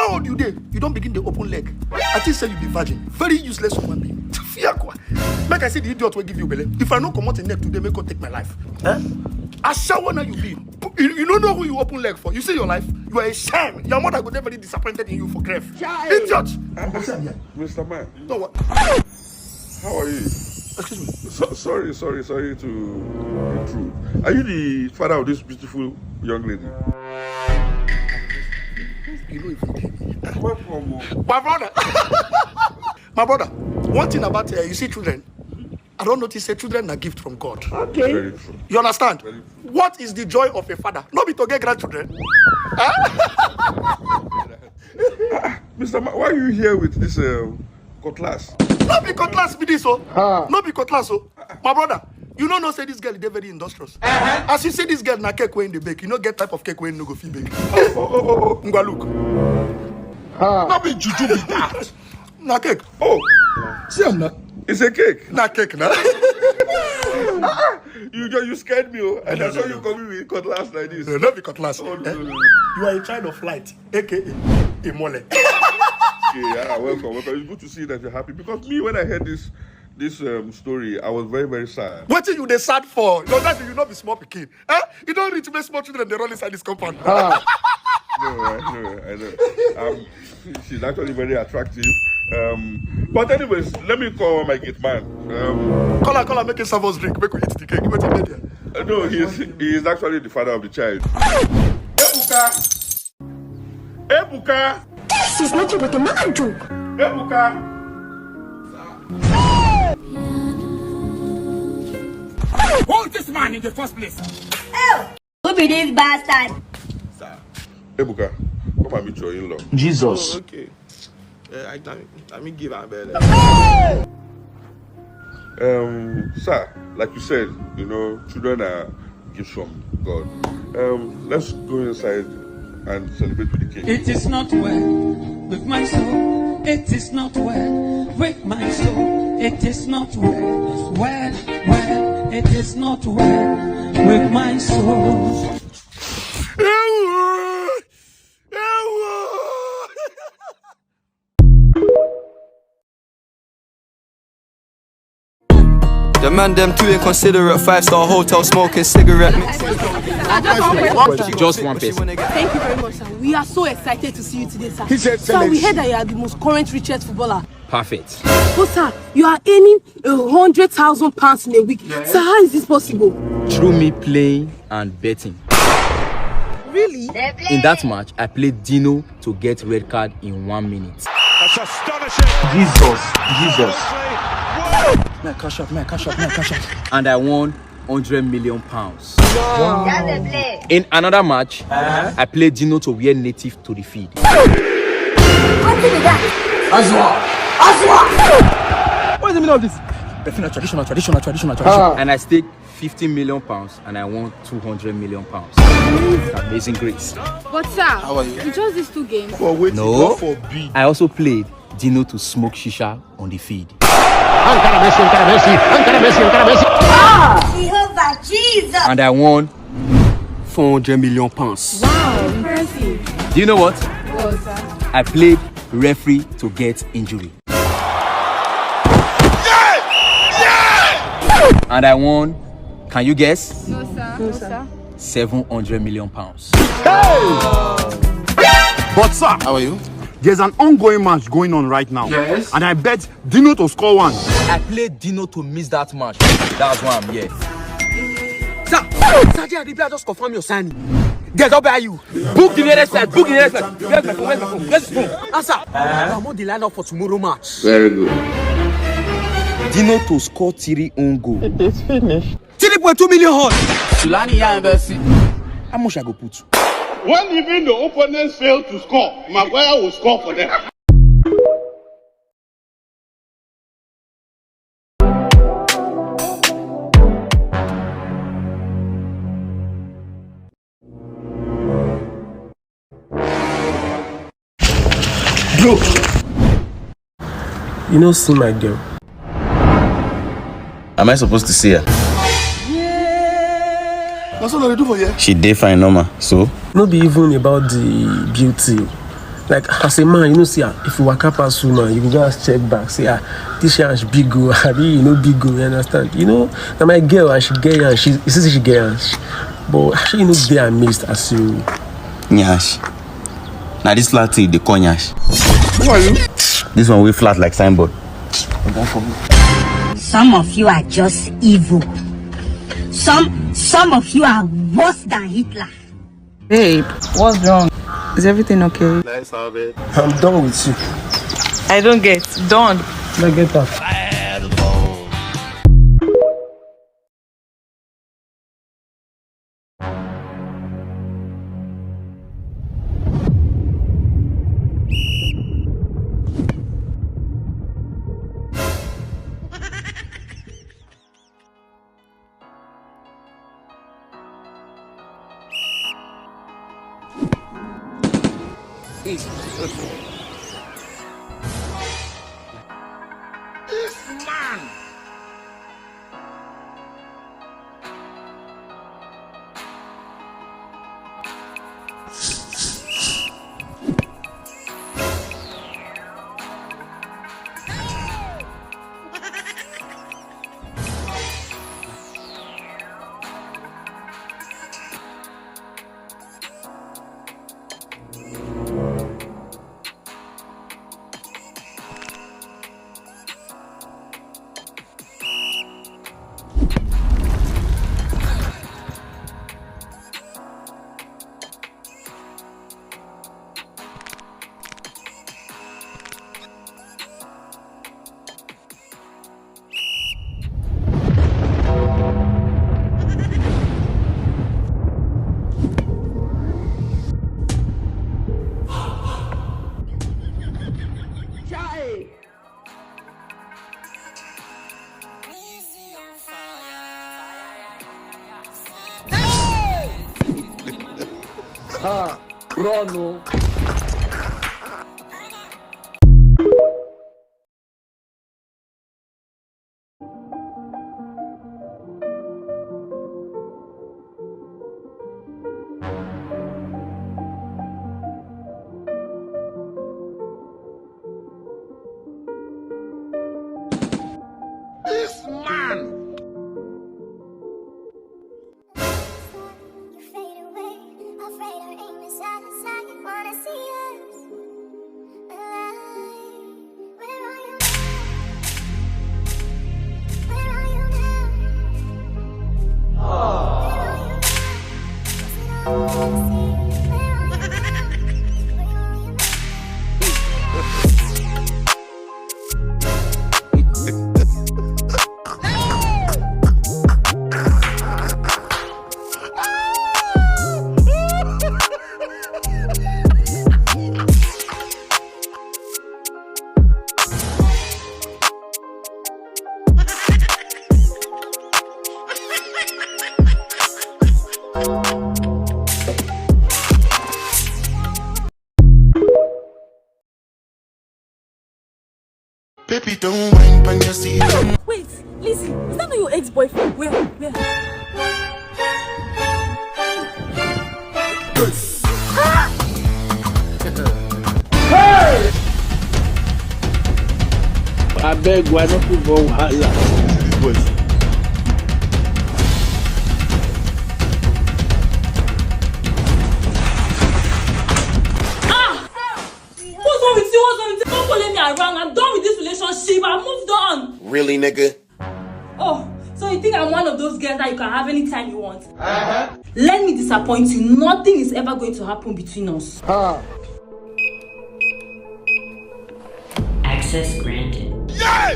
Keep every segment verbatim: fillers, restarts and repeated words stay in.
Old you dey, you don begin dey open leg. I think say you be virgin. Very useless human being. Fiakwa. Make I see the idiot wey give you belle. If I no comot im neck today, make God take my life. Eh? Ashawo na you be. You, you no know who you open leg for. You see your life? You are a shame. Your mother go dey very disappointed in you for grave. Idiot. Mister Man. No, what? How are you? Excuse me. So, sorry, sorry, sorry to intrude. Are you the father of this beautiful young lady? You know if you My brother. My brother. One thing about, uh, you see children. I don't notice say children are gift from God. Okay. Very true. You understand? Very true. What is the joy of a father? No be to get grandchildren. Mister Ma, why are you here with this, um, cutlass? No be cutlass be this, oh. No be cutlass, oh. My brother, you no know say this girl dey very industrious. As you see this girl, na cake wey im dey bake. You no get type of cake wey im no go fit bake. Ngwa look. No be juju be that. Na cake. Oh, see am na. It's a cake. Na cake na. You just, you scared me, oh. And I saw you coming with cutlass like this. No, no be cutlass. Oh, no, no, no. You are a child of light, A K A Imole. Okay, yeah, welcome, welcome. It's good to see that you're happy, because me, when I heard this, this, um, story, I was very, very sad. Wetin you dey sad for? Your daddy, you no be small pikin. Eh? You don reach make small children dey run inside this compound. No, I know, I know. Um, she's actually very attractive. Um, but anyways, let me call my gate man. Um, call her, call her, make him serve us drink, make we eat the cake. Wetin dey there? Uh, no, he's, he's actually the father of the child. Ebuka! Ebuka! This is nothing but a mad joke. Ebuka! Hold this man in the first place. Who be this bastard? Ebuka, come and meet your in-law. Jesus. Oh, okay. Uh, I, I, I mean, give her belly. Um, sir, like you said, you know, children are gifts from God. Um, let's go inside and celebrate with the king. It is not well with my soul. It is not well with my soul. It is not well. Well, well, it is not well with my soul. The man them too inconsiderate. Five star hotel smoking cigarette. Just one person. Thank you very much, sir. We are so excited to see you today, sir. He said, sir, we heard that you are the most current richest footballer. Perfect. But sir, you are earning a hundred thousand pounds in a week. Sir, how is this possible? Through me playing and betting. Really? In that match, I played Dino to get red card in one minute. That's astonishing. Jesus, Jesus. May I cash out, may I cash out, may I cash out. And I won hundred million pounds. Wow. In another match, I played Dino to wear native to the field. What is the meaning of this? Traditional, traditional, traditional, traditional. And I staked fifty million pounds and I won two hundred million pounds. Amazing grace. But sir, how are you? It's just these two games. For wait, no. God forbid. I also played Dino to smoke shisha on the field. Ankara Messi, Ankara Messi, Ankara Messi, Ankara Messi. Jehovah Jesus. And I won four hundred million pounds. Wow, impressive. Do you know what? What, sir? I played referee to get injury. And I won, can you guess? No, sir. No, sir. Seven hundred million pounds. Hey! But sir, how are you? There's an ongoing match going on right now. Yes. And I bet Dino to score one. I played Dino to miss that match. That's why I'm here. Sir, Saudi Arabia just confirm your signing. They don't buy you. Book the nearest flight. Book the nearest flight. Where's my phone? Where's my phone? Where's the phone? Answer. I'm on the lineup for tomorrow match. Very good. Dino to score three own goal. It is finished. Three point two million hot. Sulani ya embassy. How much I go put? When even the opponents fail to score, Maguire will score for them. Bro, you no see my girl. Am I supposed to see her? That's what I do for you. She dey fine, normal. So? No be even about the beauty. Like, as a man, you know, see, ah, if you waka pass woman, you go just check back, say, ah, this yansh big o, abi you know big o, you understand? You know, na my girl, and she get yansh, she, you see, say she get yansh. But she, you know, dey amazed as you. Nyash. Now this flat thing, they call nyash. Who are you? This one we flat like signboard. Some of you are just evil. Some some of you are worse than Hitler. Babe, what's wrong? Is everything okay? Let's have it. I'm done with you. I don't get done. Let get up. This man. Ah, Bruno. This man! You fade away, afraid our aim is high, it's like you wanna see us alive. Where are you now? Where are you now? Where are you now? Is it all fantasy? Where are you now? Where are you now? Baby, don't wine pon your seat. Wait, Lizzie, is that not your ex-boyfriend? Where, where? Abeg, why not put for wahala? This boy. Ah! What's wrong with you? What's wrong with you? Don't follow me around. I'm done with this relationship. I moved on. Really, nigga? Oh, so you think I'm one of those girls that you can have anytime you want? Uh-huh. Let me disappoint you. Nothing is ever going to happen between us. Ah. Access granted. Yeah!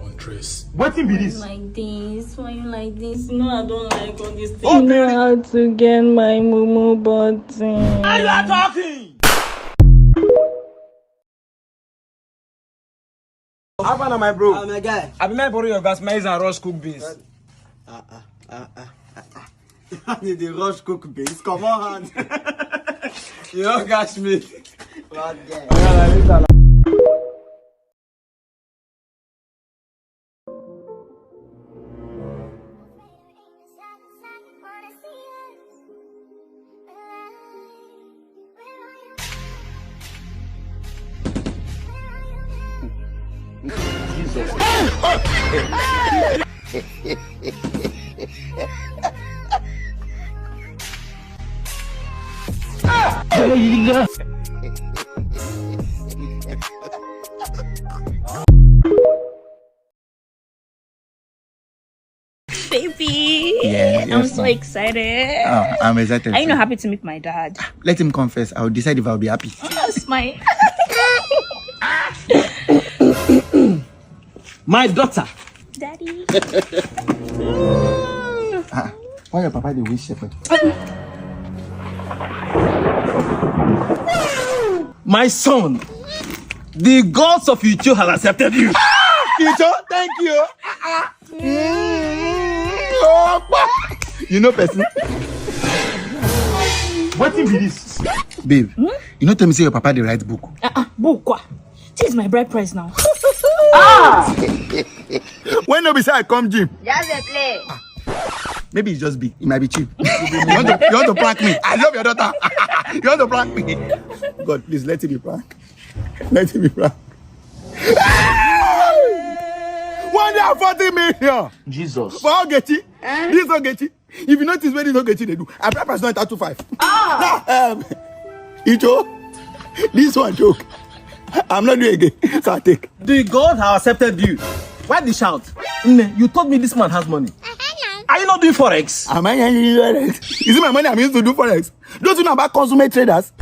On trace. Wetin be this? Like this? Why you like this? No, I don't like all this thing. You know how to get my mumu button. Now you are talking! How far na, my bro? Ah, my guy. I be my borrow your gas, maize and rush cook beans. Ah, ah, ah, ah, ah, ah. You dey rush cook beans? Come on, hand. You don't catch me. Bad guy. Oya, na later na. Baby, Yeah, I'm yes, so ma'am. excited. Oh, I'm excited. Are you Too. Not happy to meet my dad? Let him confess. I'll decide if I'll be happy. Yes, my My daughter. Daddy. Ah, why your papa dey wish shepherd? My son. The gods of Icho have accepted you. Icho, thank you. Ah, ah. Mm, oh, you know person. What be this? Babe, you know tell me say your papa dey write book. Uh-uh, book. This is my bride price now. When no be say I come gym. Just dey play. Maybe it's just big. It might be cheap. You want to, you want to prank me? I love your daughter. You want to prank me? God, please let it be prank. Let it be prank. One day forty million. Jesus. For Ogechi. This Ogechi. If you notice what this Ogechi dey do, I prep person enter two five. Ah. Now, um, Icho, this one joke. I'm not doing again. So I take. The God have accepted you. Why the shout? Nne, you told me this man has money. Are you not doing forex? Am I hearing you right? Is it my money I'm used to do forex? Don't you know about consummate traders?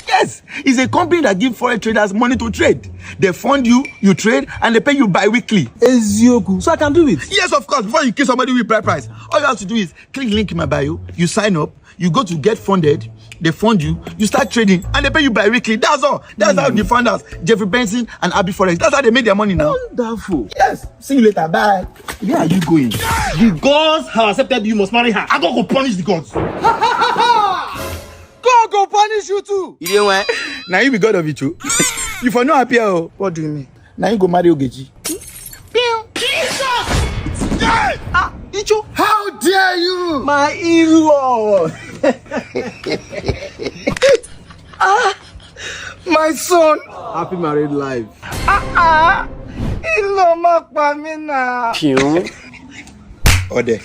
Yes, it's a company that gives forex traders money to trade. They fund you, you trade, and they pay you bi-weekly. Ezioku. So I can do it. Yes, of course. Before you kill somebody with bride price, all you have to do is click link in my bio. You sign up. You go to get funded. They fund you. You start trading, and they pay you bi-weekly. That's all. That's how the founders, Jeffrey Benson and Abi Forex. That's how they make their money now. Wonderful. Yes. See you later. Bye. Where are you going? The gods have accepted you must marry her. I go go punish the gods. God go punish you too. You dey when? Now you be God of Icho. You for no appear. Oh. What do you mean? Now you go marry Ogechi. Jesus! Ah, Icho. How dare you? My in-law. Ah, my son. Happy married life. Ah, ah. Ilé ọmọ pa mí náà. Ode.